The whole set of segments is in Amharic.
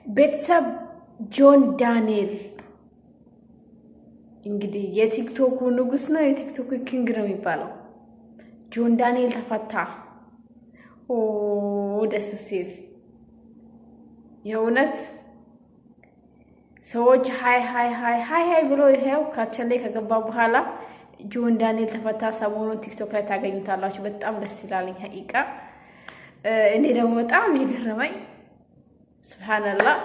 ቤተሰብ ጆን ዳንኤል እንግዲህ የቲክቶኩ ንጉስ ነው፣ የቲክቶኩ king ነው የሚባለው። ጆን ዳንኤል ተፈታ። ኦ ደስ ሲል የእውነት ሰዎች ሀይ ሀይ ሀይ ሀይ ሀይ ብሎ ይሄው ካቸሌ ከገባ በኋላ ጆን ዳንኤል ተፈታ። ሰሞኑን ቲክቶክ ላይ ታገኙታላችሁ። በጣም ደስ ይላልኝ ሀቂቃ። እኔ ደግሞ በጣም የገረመኝ ስብሓንላህ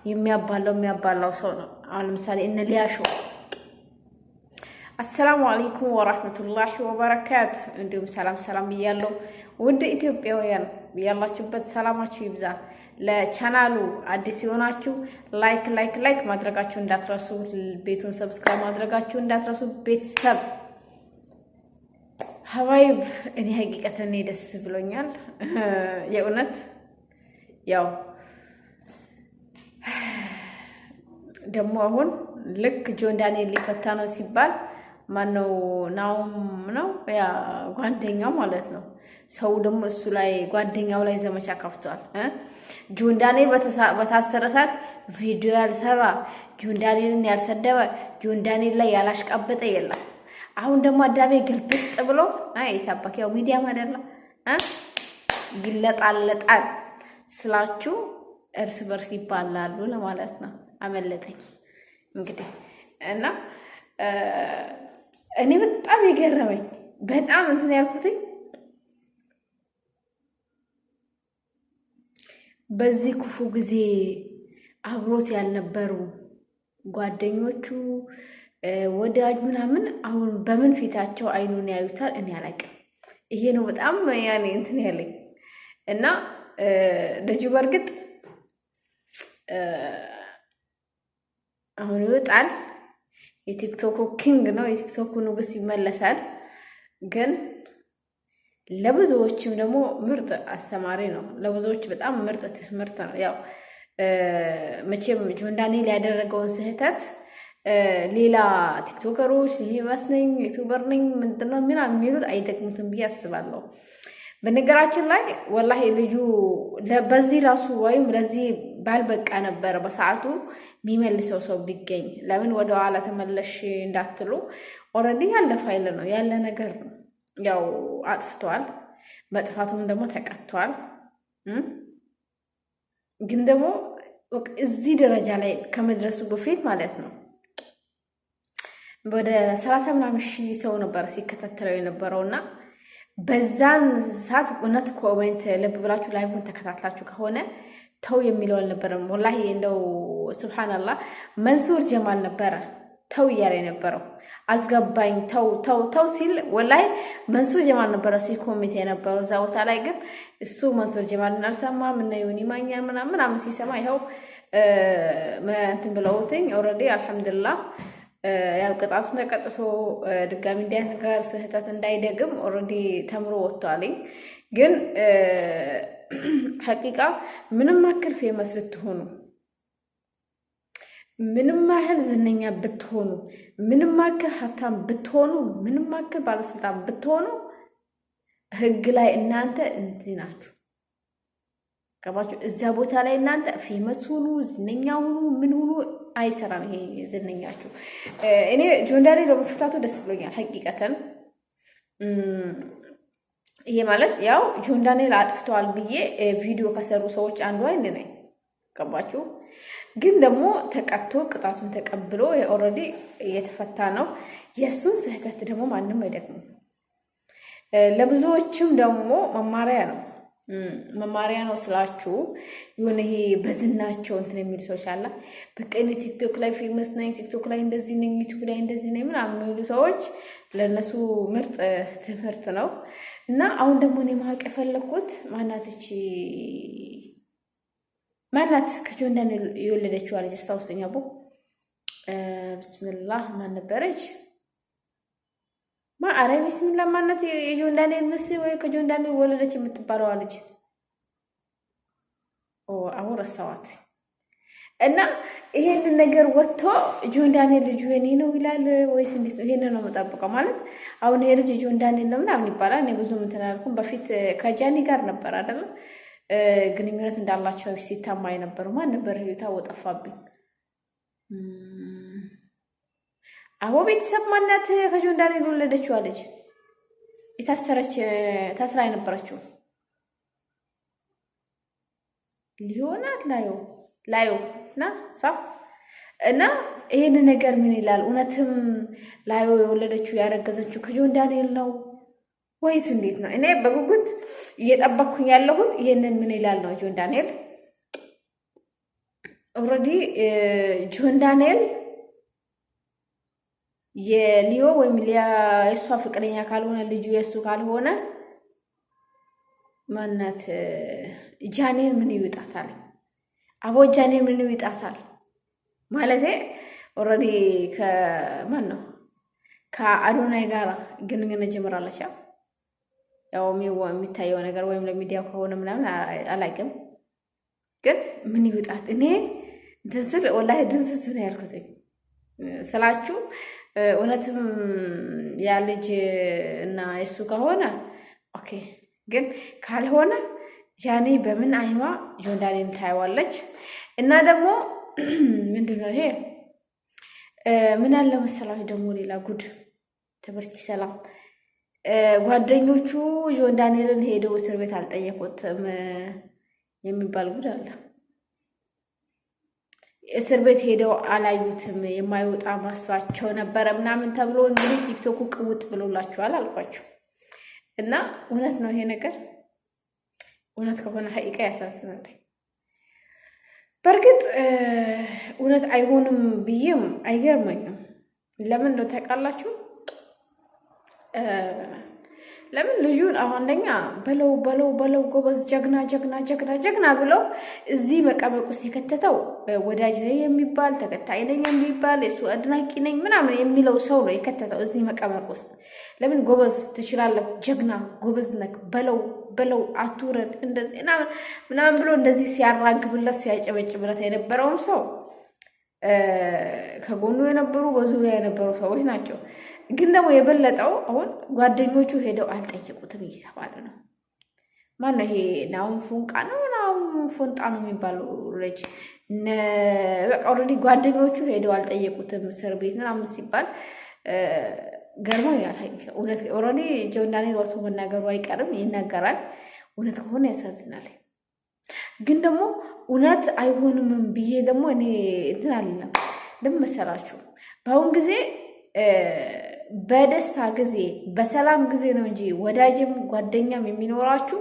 የሚያባላው ሰው ነው። አሁን ለምሳሌ እነ ሊያሾ። አሰላሙ አለይኩም ወራህመቱላሂ ወበረካቱ። እንዲሁም ሰላም ሰላም ብያለሁ ውድ ኢትዮጵያውያን፣ ያላችሁበት ሰላማችሁ ይብዛ። ለቻናሉ አዲስ የሆናችሁ like like like ማድረጋችሁ እንዳትረሱ፣ ቤቱን subscribe ማድረጋችሁ እንዳትረሱ። ቤተሰብ ሀባይብ እኔ ሀቂቀተን እኔ ደስ ብሎኛል የእውነት። ያው ደግሞ አሁን ልክ ጆን ዳንኤል ሊፈታ ነው ሲባል ማነው ናውም ነው ያ ጓደኛው ማለት ነው። ሰው ደግሞ እሱ ላይ ጓደኛው ላይ ዘመቻ ከፍቷል። ጆን ዳንኤል በታሰረ ሰዓት ቪዲዮ ያልሰራ፣ ጆን ዳንኤልን ያልሰደበ፣ ጆን ዳንኤል ላይ ያላሽቃበጠ የለም። አሁን ደግሞ አዳሜ ግልብጥ ብሎ አይ የታባክ ያው ሚዲያም አይደለም ይለጣለጣል ስላችሁ እርስ በርስ ይባላሉ ለማለት ነው። አመለጠኝ እንግዲህ። እና እኔ በጣም የገረመኝ፣ በጣም እንትን ያልኩትኝ፣ በዚህ ክፉ ጊዜ አብሮት ያልነበሩ ጓደኞቹ ወዳጅ ምናምን አሁን በምን ፊታቸው አይኑን ያዩታል? እኔ አላውቅም። ይሄ ነው በጣም ያኔ እንትን ያለኝ። እና ልጁ በእርግጥ አሁን ይወጣል። የቲክቶኩ king ነው፣ የቲክቶኩ ንጉስ ይመለሳል። ግን ለብዙዎችም ደግሞ ምርጥ አስተማሪ ነው። ለብዙዎች በጣም ምርጥ ትምህርት ነው። ያው መቼም ጆን ዳንኤል ያደረገውን ስህተት ሌላ ቲክቶከሮች famous ነኝ፣ YouTuber ነኝ፣ ምንድን ነው ምናምን የሚሉት አይደግሙትም ብዬ አስባለሁ። በነገራችን ላይ ወላሂ ልጁ በዚህ ራሱ ወይም ለዚህ ባልበቃ ነበረ በሰዓቱ የሚመልሰው ሰው ቢገኝ። ለምን ወደ ኋላ ተመለሽ እንዳትሉ፣ already ያለ ፋይል ነው፣ ያለ ነገር ነው። ያው አጥፍተዋል፣ መጥፋቱም ደግሞ ተቀጥተዋል። ግን ደግሞ እዚህ ደረጃ ላይ ከመድረሱ በፊት ማለት ነው ወደ 30 ምናምን ሺህ ሰው ነበረ ሲከታተለው የነበረው። እና በዛን ሰዓት እውነት comment ልብ ብላችሁ live ን ተከታትላችሁ ከሆነ ተው የሚለው አልነበረም። ወላሂ እንደው ስብሓንላህ መንሱር ጀማል ነበረ ተው እያለ የነበረው። አስገባኝ ተው ተው ተው ሲል ወላሂ መንሱር ጀማል ነበረ ሲል comment የነበረው እዛ ቦታ ላይ። ግን እሱ መንሱር ጀማልን አልሰማም። እነ ዮኒ ማኛን ምናምን ምናምን ሲሰማ ይኸው እንትን ብለውትኝ already አልሐምዱሊላህ ያው ቅጣቱን ተቀጥቶ ድጋሚ እንዲህ ዓይነት ነገር ስህተት እንዳይደግም already ተምሮ ወጥቷልኝ። ግን ሐቂቃ ምንም ያክል famous ብትሆኑ፣ ምንም ያህል ዝነኛ ብትሆኑ፣ ምንም ያክል ሀብታም ብትሆኑ፣ ምንም ያክል ባለስልጣን ብትሆኑ ህግ ላይ እናንተ እንዲህ ናችሁ። ገባችሁ? እዚያ ቦታ ላይ እናንተ famous ሁኑ፣ ዝነኛ ሁኑ፣ ምን ሁኑ አይሰራም። ይሄ ዝነኛችሁ። እኔ ጆን ዳንኤል በመፈታቱ ደስ ብሎኛል ሐቂቀተን። ይሄ ማለት ያው ጆን ዳንኤል አጥፍተዋል ብዬ ቪዲዮ ከሰሩ ሰዎች አንዷ እኔ ነኝ። ገባችሁ? ግን ደግሞ ተቀጥቶ ቅጣቱን ተቀብሎ already እየተፈታ ነው። የእሱን ስህተት ደግሞ ማንም አይደግምም። ለብዙዎችም ደግሞ መማሪያ ነው። መማሪያ ነው ስላችሁ የሆነ ይሄ በዝናቸው እንትን የሚሉ ሰዎች አላ በቃ እኔ ቲክቶክ ላይ famous ነኝ፣ ቲክቶክ ላይ እንደዚህ ነኝ፣ ዩቱብ ላይ እንደዚህ ነኝ ምናምን የሚሉ ሰዎች ለእነሱ ምርጥ ትምህርት ነው። እና አሁን ደግሞ እኔ ማወቅ የፈለግኩት ማናት እቺ፣ ማናት ከጆን ዳንኤል የወለደችው ልጅ? አስታውሰኝ አቦ። ብስሚላህ ማን ነበረች? አረ ቢስሚላ ማናት የጆን ዳንኤል ምስ ወይ ከጆን ዳንኤል ወለደች የምትባለዋ ልጅ? አሁን ረሳዋት። እና ይሄንን ነገር ወጥቶ ጆን ዳንኤል ልጁ የኔ ነው ይላል ወይስ እንዴት ነው? ይሄንን ነው የምጠብቀው። ማለት አሁን ይሄ ልጅ ጆን ዳንኤል ነው ምናምን ይባላል። እኔ ብዙም እንትን አላልኩም። በፊት ከጃኒ ጋር ነበር አይደለም? ግንኙነት እንዳላቸው ሲታማ የነበረው ማን ነበር? ታወ ጠፋብኝ። አቦ ቤተሰብ ማናት? ከጆን ዳንኤል የወለደችዋ ልጅ የታሰረች ታስራ የነበረችው ሊሆናት ላዮ ላዮ እና ሳ እና ይህን ነገር ምን ይላል? እውነትም ላዮ የወለደችው ያረገዘችው ከጆን ዳንኤል ነው ወይስ እንዴት ነው? እኔ በጉጉት እየጠበኩኝ ያለሁት ይህንን ምን ይላል ነው። ጆን ዳንኤል already ጆን ዳንኤል የሊዮ ወይም የእሷ ፍቅረኛ ካልሆነ፣ ልጁ የእሱ ካልሆነ፣ ማናት ጃኔን ምን ይውጣታል? አቦ ጃኔን ምን ይውጣታል? ማለቴ already ከማን ነው ከአዶናይ ጋር ግንኙነት ጀምራለች። ያው የሚታየው ነገር ወይም ለሚዲያው ከሆነ ምናምን አላውቅም፣ ግን ምን ይውጣት? እኔ እንትን ስል ወላሂ ድንዝዝ ነው ያልኩት ስላችሁ፣ እውነትም ያ ልጅ እና የእሱ ከሆነ okay፣ ግን ካልሆነ ጃኒ በምን አይኗ ጆን ዳንኤልን ታየዋለች? እና ደግሞ ምንድን ነው ይሄ? ምን አለ መሰላችሁ ደግሞ ሌላ ጉድ፣ ትምህርት ሰላም፣ ጓደኞቹ ጆን ዳንኤልን ሄደው እስር ቤት አልጠየቁትም የሚባል ጉድ አለ። እስር ቤት ሄደው አላዩትም፣ የማይወጣ መስሏቸው ነበረ ምናምን ተብሎ እንግዲህ ቲክቶኩ ቅውጥ ብሎላችኋል አልኳቸው። እና እውነት ነው ይሄ ነገር፣ እውነት ከሆነ ሀቂቃ ያሳዝናል። በእርግጥ እውነት አይሆንም ብዬም አይገርመኝም። ለምን እንደው ታውቃላችሁ? ለምን ልጁን አሁን አንደኛ በለው በለው በለው፣ ጎበዝ፣ ጀግና ጀግና ጀግና ጀግና ብለው እዚህ መቀመቅ ውስጥ የከተተው ወዳጅ ነኝ የሚባል፣ ተከታይ ነኝ የሚባል፣ የሱ አድናቂ ነኝ ምናምን የሚለው ሰው ነው የከተተው እዚህ መቀመቅ ውስጥ። ለምን ጎበዝ፣ ትችላለህ፣ ጀግና፣ ጎበዝ ነህ፣ በለው በለው፣ አትውረድ፣ እንደዚህ ምናምን ብሎ እንደዚህ ሲያራግብለት ሲያጨበጭብለት የነበረውም ሰው ከጎኑ የነበሩ በዙሪያ የነበሩ ሰዎች ናቸው። ግን ደግሞ የበለጠው አሁን ጓደኞቹ ሄደው አልጠየቁትም እየተባለ ነው። ማነው ይሄ ናሁን ፎንቃ ነው፣ ናሁን ፎንጣ ነው የሚባለው ልጅ? በቃ already ጓደኞቹ ሄደው አልጠየቁትም እስር ቤት ምናምን ሲባል ገርሞኛል። እውነት already ጆን ዳንኤል ወጥቶ መናገሩ አይቀርም፣ ይናገራል። እውነት ከሆነ ያሳዝናል። ግን ደግሞ እውነት አይሆንም ብዬ ደግሞ እኔ እንትን አልለም። ለምን መሰላችሁ? በአሁን ጊዜ በደስታ ጊዜ በሰላም ጊዜ ነው እንጂ ወዳጅም ጓደኛም የሚኖራችሁ፣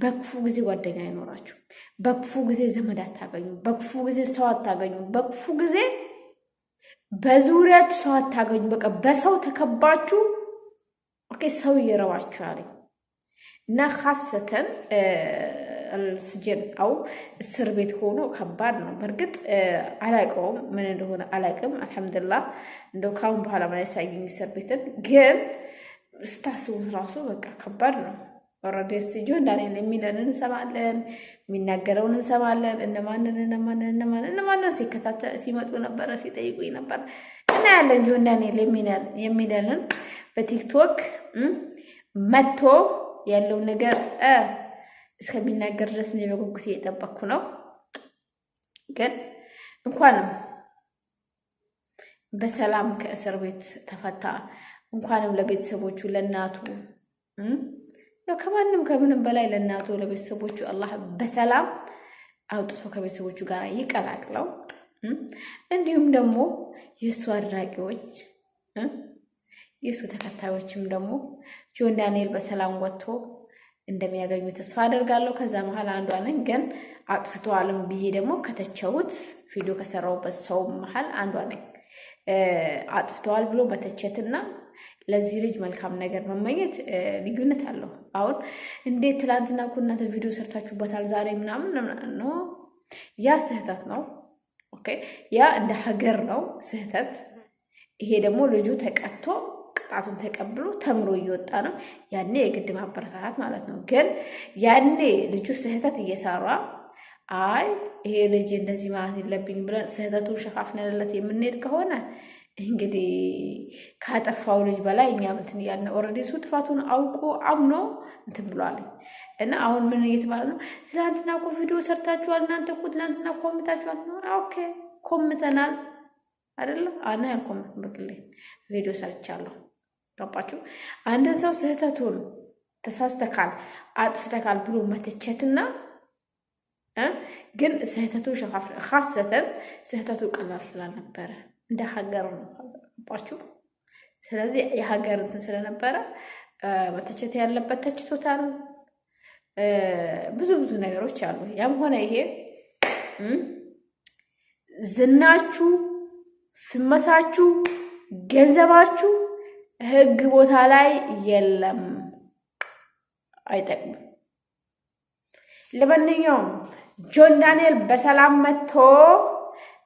በክፉ ጊዜ ጓደኛ አይኖራችሁ። በክፉ ጊዜ ዘመድ አታገኙ። በክፉ ጊዜ ሰው አታገኙ። በክፉ ጊዜ በዙሪያችሁ ሰው አታገኙ። በቃ በሰው ተከባችሁ okay ሰው ይረባችኋል። እና ካሰተን ስጀን አው እስር ቤት ሆኖ ከባድ ነው። በእርግጥ አላውቀውም፣ ምን እንደሆነ አላውቅም። አልሐምዱሊላህ እንደው ካሁን በኋላ ማያሳየኝ እስር ቤትን፣ ግን ስታስቡት ራሱ በቃ ከባድ ነው። Already እስቲ ጆን ዳንኤል የሚለንን እንሰማለን፣ የሚናገረውን እንሰማለን። እነማንን እነማንን እነማንን እነማንን ሲከታተል ሲመጡ ነበረ፣ ሲጠይቁኝ ነበር። እናያለን ጆን ዳንኤል የሚለንን በቲክቶክ መጥቶ ያለውን ነገር እስከሚናገር ድረስ እኔ በጉጉት እየጠበቅኩ ነው። ግን እንኳንም በሰላም ከእስር ቤት ተፈታ፣ እንኳንም ለቤተሰቦቹ ለእናቱ፣ ያው ከማንም ከምንም በላይ ለእናቱ ለቤተሰቦቹ አላህ በሰላም አውጥቶ ከቤተሰቦቹ ጋር ይቀላቅለው። እንዲሁም ደግሞ የእሱ አድናቂዎች የእሱ ተከታዮችም ደግሞ ጆን ዳንኤል በሰላም ወጥቶ እንደሚያገኙ ተስፋ አደርጋለሁ። ከዛ መሀል አንዷ ነኝ። ግን አጥፍተዋልም ብዬ ደግሞ ከተቸውት ቪዲዮ ከሰራሁበት ሰው መሀል አንዷ ነኝ። አጥፍተዋል ብሎ መተቸትና ለዚህ ልጅ መልካም ነገር መመኘት ልዩነት አለው። አሁን እንዴት ትላንትና እኮ እናንተ ቪዲዮ ሰርታችሁበታል ዛሬ ምናምን ነው፣ ያ ስህተት ነው። Okay፣ ያ እንደ ሀገር ነው ስህተት። ይሄ ደግሞ ልጁ ተቀጥቶ ቅጣቱን ተቀብሎ ተምሮ እየወጣ ነው። ያኔ የግድ ማበረታታት ማለት ነው። ግን ያኔ ልጁ ስህተት እየሰራ አይ ይሄ ልጅ እንደዚህ ማለት የለብኝ ብለን ስህተቱን ሸፋፍነንለት የምንሄድ ከሆነ እንግዲህ ካጠፋው ልጅ በላይ እኛ እንትን እያልን already እሱ ጥፋቱን አውቆ አምኖ እንትን ብሏል። እና አሁን ምን እየተባለ ነው? ትላንትና እኮ ቪዲዮ ሰርታችኋል፣ እናንተ እኮ ትላንትና ኮምታችኋል። Okay፣ ኮምተናል አይደለ? አና ያልኮምትኩም በግሌ ቪዲዮ ሰርቻለሁ። ገባችሁ? አንድን ሰው ስህተቱን ተሳስተካል፣ አጥፍተካል ብሎ መተቸትና ግን ስህተቱ ሸፋፍ ካሰተን ስህተቱ ቀላል ስላልነበረ እንደ ሀገር ነው። ገባችሁ? ስለዚህ የሀገር እንትን ስለነበረ መተቸት ያለበት ተችቶታል። ብዙ ብዙ ነገሮች አሉ። ያም ሆነ ይሄ ዝናችሁ፣ ፍመሳችሁ፣ ገንዘባችሁ ህግ ቦታ ላይ የለም፣ አይጠቅምም። ለማንኛውም ጆን ዳንኤል በሰላም መጥቶ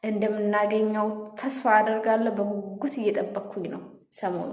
እንደምናገኘው ተስፋ አደርጋለሁ። በጉጉት እየጠበቅኩኝ ነው ሰሞኑ።